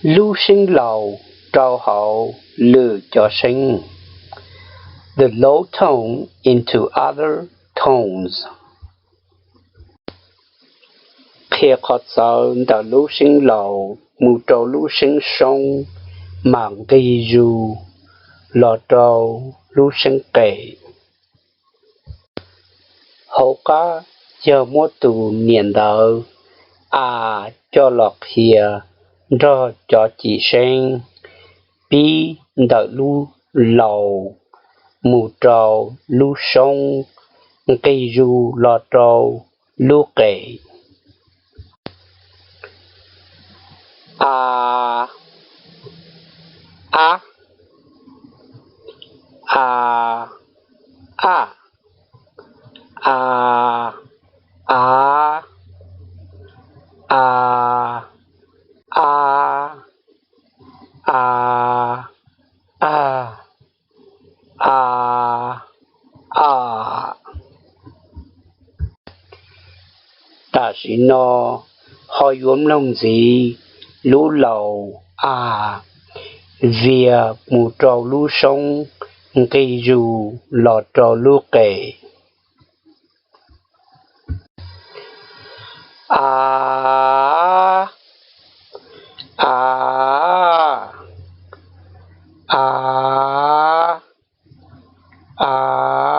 Lub seeb laus rau hauv lwm cov seeb. The low tone into other tones. Qhia qhov txawv ntawm lub seeb laus mus rau lub seeb soob mas nqi zus los rau lub seeb qes. Hauv qab yog muab tus niam ntawv a coj los qhia nrog cov cim seeb, pib ntawm lub laus mus rau lub soob, nqi zus los rau lub qes. A, a, a, a, a, a, a, a, a, a, a, a. Tam sim no ho yuav mloog ntxiv lub laus a vias mus rau lub soob, nqi zus los rau lub qes. A, a, a, a,